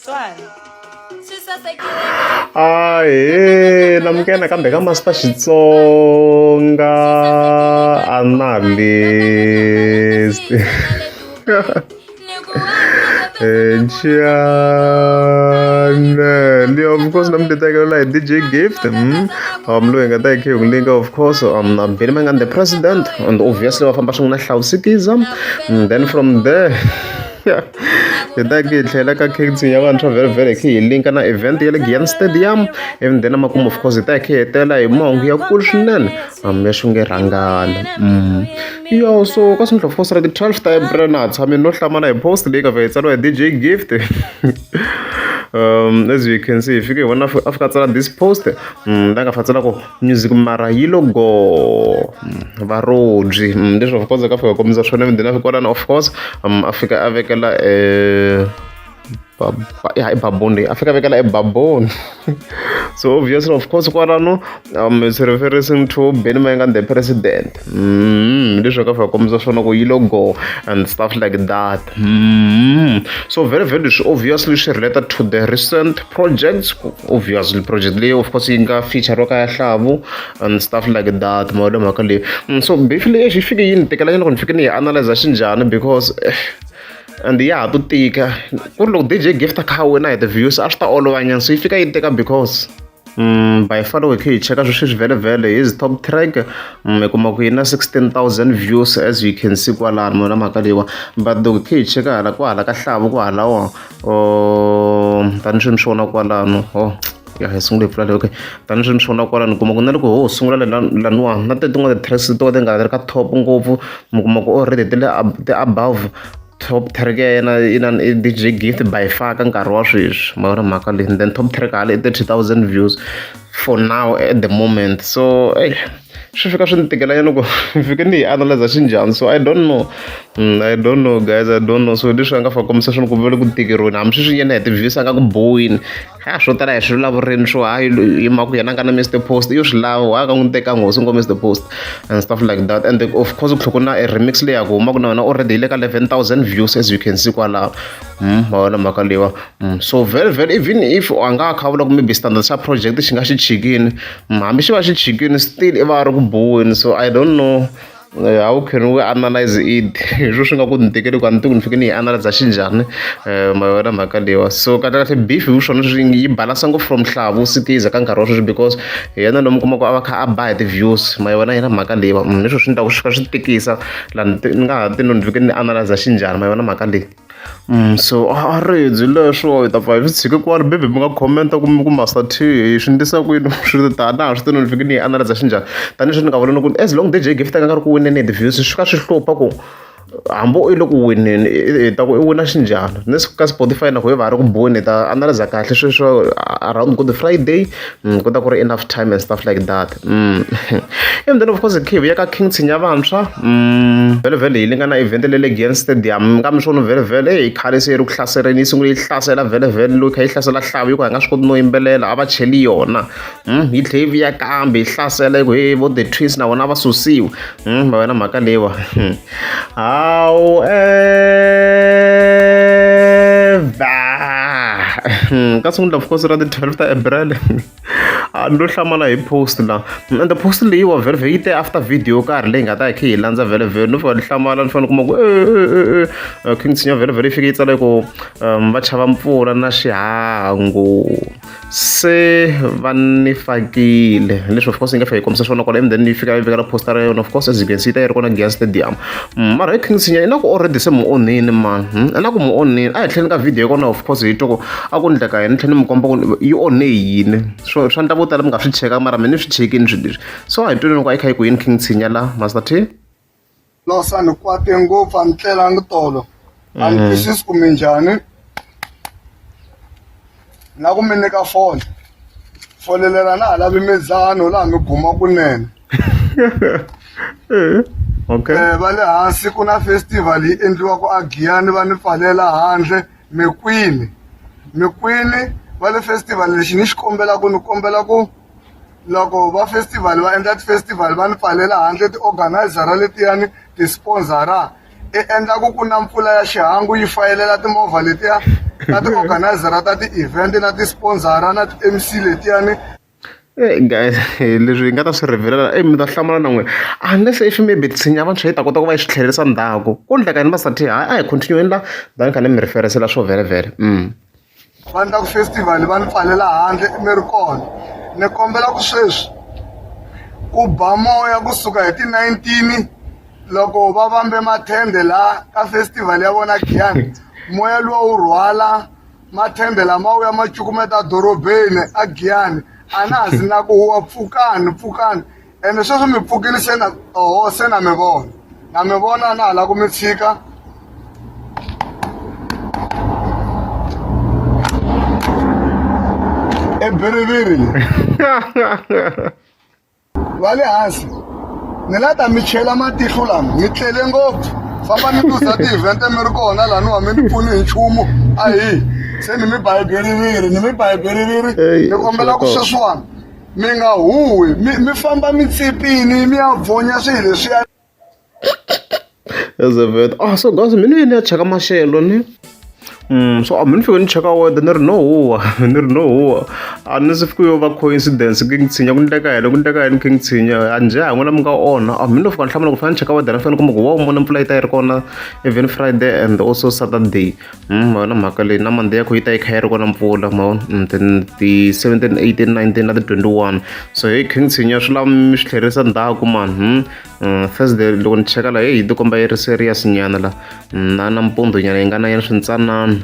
Tswana. Swi sasekile. Ahee, namukela nakambe ka Master Xitsonga Analyst. Channel of course na mi tekela hi DJ Gift loyi hi nga ta hi khe hi n'wi nyika of course Benny Mayengani the president and obviously va famba swin'we na Hlawusikiza then from there hi ta ki hi tlhela ka KT ya vantshwa vhele vhele hi khe hi linka na event ya le Giyani Stadium and then makumu of course hi ta hi khe hi hetela hi mahungu ya kulu swinene ya xinge rhangana yo so ka swinhla of course ra ti-12 ta April na ha tshame no hlamala hi post leyi ka vha yi tsariwa hi DJ Gift as you can see hi fike hi vona a fika a tsala this post la nga fa tsala ku music mara yi lo go varobyi leswi of course ka fika kombisa swona and then kwalano of course a fika a vekela ya i baboon leyi a fika a vekela e baboon so obviously of course kwalano it's referencing to Benny Mayengani the president leswi ka fika kombisa swona ku yi lo go and stuff like that so very very leswi obviously swi related to the recent projects obviously project leyi of course yi nga feature ka ya hlavu and stuff like that mawelo mhaka leyi so beef leyi yi fike yi ni tekela nyana ku ni fike ni yi analyze xinjhani because and ya ha to tika ku ri loko DJ Gift a kha a wina hi ti-views a swi ta olova nyana so yi fika yi tika because by far loko hi kha hi cheka sweswi vhele his top track mi kuma ku yi na 16,000 views as you can see kwalano mona mhaka leyiwa but loko hi kha hi cheka hala kwahala ka hlavu kwahalawa tani swi ni swi vona kwalano oh ya hi sungule hi pfula leyi okay tani swi ni swi vona kwalano kuma ku na loko ho sungula laniwa na tin'wana ti-tracks to ti nga ri ka top ngopfu mi kuma ku already ti le ti above top track ya yena i na i DJ Gift by far ka nkarhi wa sweswi ma vona mhaka leyi then top track hala i 30,000 views for now at the moment so ey swi fika swi ni tikela nyana ku ni fike ni yi analyze xinjhani so I don't know I don't know guys I don't know so leswi a nga fa kombisa swona ku va le ku tikeriweni hambi sweswi yena hi ti-views a nga ku bohini ha swo tala hi swi vulavurini swo hayi hi mhaka ku yena a nga na Mr Post yo swi lava wa ka n'wi tekanga hosi ngo Mr Post and stuff like that and of course ku tlhela ku na a remix leyi ya ku humaka na yona already yi le ka 11,000 views as you can see kwalaho ma vona mhaka leyiwa so very very even if a nga kha vula ku maybe standard xa project xi nga xi chikini hambi xi va xi chikini still i va a ri ku boheni so I don't know how can we analyze it hi swo swi nga ku ni tekeli ku a ni tivi ku ni fike ni yi analyze xinjhani ma yona mhaka leyiwa so kahle kahle beef hi swona swi yi balansa ngopfu from Hlavu Sikiza ka nkarhi wa sweswi because hi yena lomu kuma ku a va kha a ba hi ti-views ma yona yena mhaka leyiwa leswi swi endlaku swi fika swi tikisa laha ni nga ha ti no ni fike ni analyze xinjhani ma yona mhaka leyi so a ri leswo hi ta pfa hi swi tshike kwala maybe mi nga comment-a kumbe ku Master T hi swi endlisa ku yini swi ta na ha swi tivi ni fike ni yi analyze xinjhani tanihileswi ni nga vula ku as long DJ Gift a nga ri ku wineni hi ti-views swi fika swi hlupha ku hambi u le ku wineni hi ta ku i wina xinjhani ni ka Spotify na ku hi va ri ku boheni hi ta analyze kahle sweswo around good Friday ku ta ku ri enough time and stuff like that and then of course hi vuya ka King Tshinya Vantshwa vhele vhele hi linga na event le le Giyani Stadium nga mi swona vhele vhele hi khale se yi ri ku hlaseleni yi sungule yi hlasela vhele vhele loyi kha yi hlasela hlavu yi ku hi nga swi koti no yimbelela a va cheli yona yi tlhe yi vuya kambe yi hlasela yi ku he vo the twins na vona va susiwa va wena mhaka leyiwa however ka sungula of course ra ti-12 ta April a ni lo hlamala hi post la ende post leyiwa vhele vhele yi te after video yo karhi leyi nga ta hi khe hi landza vhele vhele no fika ni hlamala ni fanele kuma ku King Tshinya vhele vhele yi fike yi tsala ku va chava mpfula na xihangu se va ni fakile leswi of course yi nga fika yi kombisa swona kwala and then yi fika yi vekela poster ya yona of course as you can see ta yi ri kona Giyani Stadium mara hi King Tshinya i na ku already se mu onhini man i na ku mu onhini a hi tlheli ka video ya kona of course hi twa ku a ku ndleka yini tlhela ni mi komba ku yi onhe hi yini swo swa ndla vo tala mi nga swi cheka mara mina ni swi chekini swilo leswi so a hi tweni loko a yi kha yi ku yini King Tshinya la Master T Losa ni kwate ngopfu a ni tlelangi tolo a ni twisisi ku minjhani na ku mi nyika fole fole lera na ha lavi mizano laha mi guma kunene okay va le hansi ku na festival yi endliwaka a Giyani va ni pfalela handle mi kwini mi kwini va le festival lexi ni xi kombelaka ni kombela ku loko va festival va endla ti-festival va ni pfalela handle ti-organizer letiyani ti-sponsor-a i endla ku ku na mpfula ya xihangu yi fayelela timovha letiya na ti-organizer ta ti-event na ti-sponsor na ti-MC letiyani. Guys, leswi hi nga ta swi reveal-a mi ta hlamala na n'wina unless if maybe tshinya vantshwa yi ta kota ku va yi swi tlherisa ndzhaku ku endleka yini Master T hayi a hi continue-eni la then kha ni mi referesela swo vhele. Va endla ku festival va ni pfalela handle mi ri kona. Ni kombela ku sweswi ku ba moya kusuka hi ti-19 loko va vambe mathende la ka festival ya vona Giyani, moya luwa wu rhwala mathende lama wu ya ma cukumeta dorobeni a Giyani, a na ha zi na ku huwa pfukani pfukani, ene sweswi mi pfukile se na oho se na mi vona na mi vona na ha lava ku mi tshika. E biriviri va le hansi ni la ta mi chela matihlo lama mi tlele ngopfu, famba ni luza ti-event mi ri kona laniwa mi ni pfuni hi nchumu, a hi se ni mi ba hi biriviri, ni mi ba hi biriviri. Ni kombela ku sweswiwani mi nga huwi, mi famba mi tsipini mi ya vonya swilo leswiya. Elizabeth, so guys, mina ni ya cheka maxelo ni. So a mi ni fike ni cheka weather ni ri no huwa ni ri no huwa a ni se fike yo va coincidence King Tshinya ku ndleka yena ku ndleka yena King Tshinya a njhe ha n'wina mi nga onha a mi no fika ni hlamula ku fana ni cheka weather ni fane ni kuma ku wa vona mpfula yi ta yi ri kona even Friday and also Saturday. Ma vona mhaka leyi na Monday ya kho yi ta yi kha yi ri kona mpfula ma vona then ti 17 18 19 na ti 21 so hey King Tshinya swi lava mi swi tlherisa ndzhaku man. Thursday loko ni cheka la heyi yi tikomba yi ri serious nyana la na nampundzu nyana yi nga na yena swintsanana.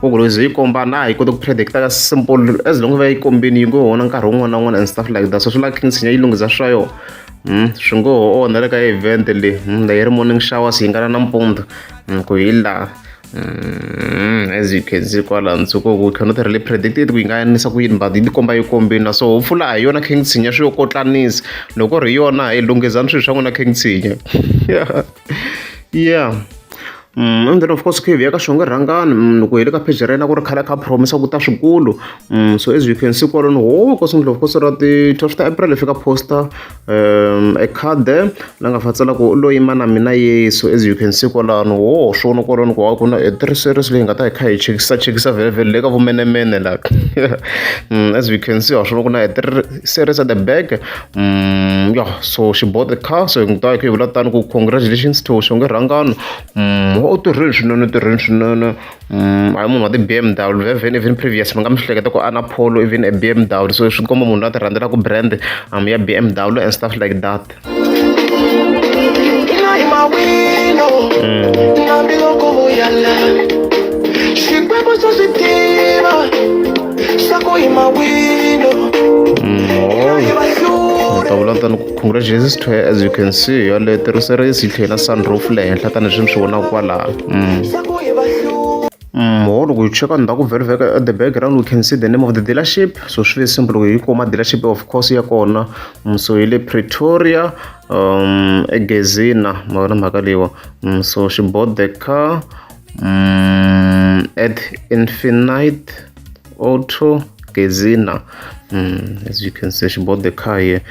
Ku ku loko yi komba na hi kota ku predict-a ka simple as long va yi kombini yi ngo hona nkarhi wun'wana na wun'wana and stuff like that so swi lava King Tshinya yi lunghisa swa yona. Swi ngo ho onha le ka event leyi leyi ri morning showers yi nga na nampundzu ku hi laha. As you can see kwala ndzhaku ku we cannot really predict it ku yi nga nisa ku yini but yi tikomba yi kombini so hopefully a hi yona King Tshinya swi yo kotlanisa loko ri yona hi lunghizani swilo swa n'wina King Tshinya. Yeah. And then of course khe hi vuya ka Xongi Rhangani loko hi le ka page ra yena ku ri khale kha promise ku ta swikulu. So as you can see kwalano ho Nkosi of course ra ti 12 ta April hi fika poster e khadi la nga fa tsala ku lo yima na mina Yesu as you can see kwalano ho swona kwalano ku ku na e three series leyi nga ta hi kha hi chekisa chekisa vhele vhele le ka vumenemene la. As we can see ha swona ku na e three series at the back. Yeah, so she bought the car so hi ta hi kha hi vula tano ku congratulations to Xongi Rhangani. U tirhile swinene u tirhile swinene. A hi munhu wa ti-BMW even even previous mi nga mi hleketa ku a na Polo even a BMW so swi komba munhu loyi a ti rhandzelaka brand ya BMW and stuff like that. Ta vula tano ku congratulations to her as you can see yaleyo tirhisa yi tlhela sunroof le henhla tanihileswi mi swi vonaka kwalaho. Ho loko hi cheka ndhaku very very at the background we can see the name of the dealership so swi ve simple loko hi kuma dealership of course ya kona. So hi le Pretoria eGezina ma vona mhaka leyiwa. So she bought the car at Infinite Auto Gezina. As you can see she bought the car here.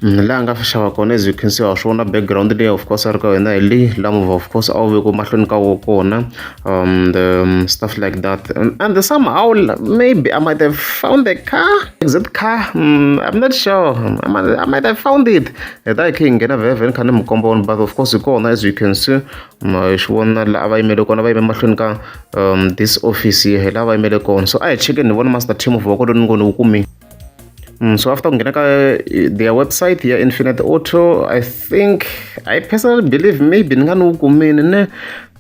Laha nga xava kona as you can see ha swi vona background leyi of course a ri ka yona hi leyi la movha of course a wu vekiwe mahlweni ka wo kona the stuff like that and somehow maybe I might have found the car exact car. I'm not sure I might have found it. Hi ta hi kha hi nghena vhele vhele ni kha ni mi komba wona but of course hi kona as you can see hi xi vona laha a va yimele kona va yime mahlweni ka this office hi laha va yimele kona so a hi chekeni hi vona Master T movha wa kona ni ngo ni wu kumile. So after ku nghena ka their website ya Infinite Auto I think I personally believe maybe ni nga ni wu kumile ne.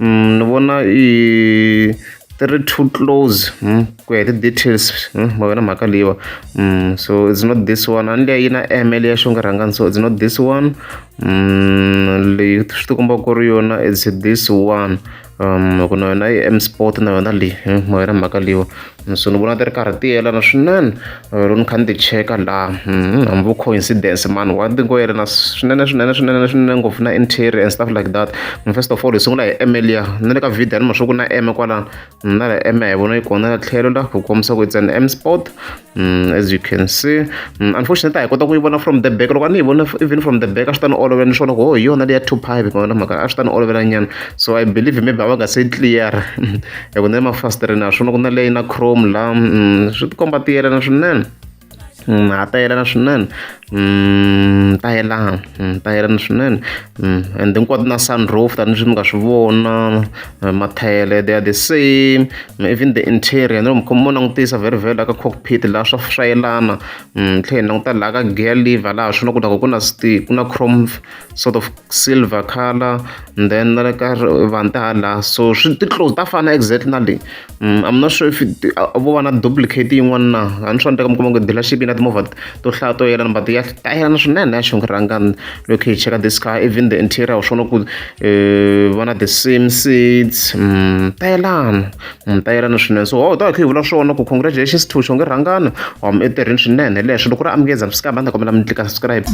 Ni vona i 32 close ku ya hi ti-details ma vona mhaka leyiwa. So it's not this one a ni liya yi na M leya Xongi Rhangani so it's not this one. Leyi swi tikomba ku ri yona it's this one. Loko na yona i M Sport na yona leyi ma yona mhaka leyiwa so ni vona ti ri karhi ti yelana swinene. Loko ni kha ni ti cheka laha hambi vo coincidence mani wa ti ngo yelana swinene swinene swinene swinene ngopfu na interior and stuff like that. First of all hi sungula hi M liya na le ka video ni ma swa ku na M kwalano na la M hi vona yi kona la tlhelo la ku kombisa ku it's an M Sport as you can see. Unfortunately a hi kota ku yi vona from the back. Loko a ni yi vona even from the back a swi ta ni olovela ni swona ku oh hi yona leya two pipe ma vona mhaka a swi ta ni olovela nyana. So I believe maybe a va nga se clear hi ku na le mafasitereni na swona ku na leyi na chrome la swi ti komba ti yelana swinene. Ha ta yelana swinene ta yelana ta yelana swinene and hinkwato na sunroof tanihileswi mi nga swi vona mathayele they are the same even the interior ni loko mo langutisa very very la ka cockpit laha swa swa yelana tlhela hi languta laha ka gear lever laha swi na ku loko ku na ku na chrome sort of silver color and then na le ka rivanti hala so swi ti close ta fana exactly na leyi. I'm not sure if vo va na duplicate yin'wana na a ni swi endleka mi kuma ku dealership yi na timovha to hlaya to yelana but ya ta yelana swinene ya Xongi Rhangani. Loko hi cheka this car even the interior wa swona ku va na the same seats ta yelana ta yelana swinene. So ho ta hi kha hi vula swona ku congratulations to Xongi Rhangani i tirhini swinene hi leswo loko ri amukeza subscribe a ni ta kombela mi tlika subscribe.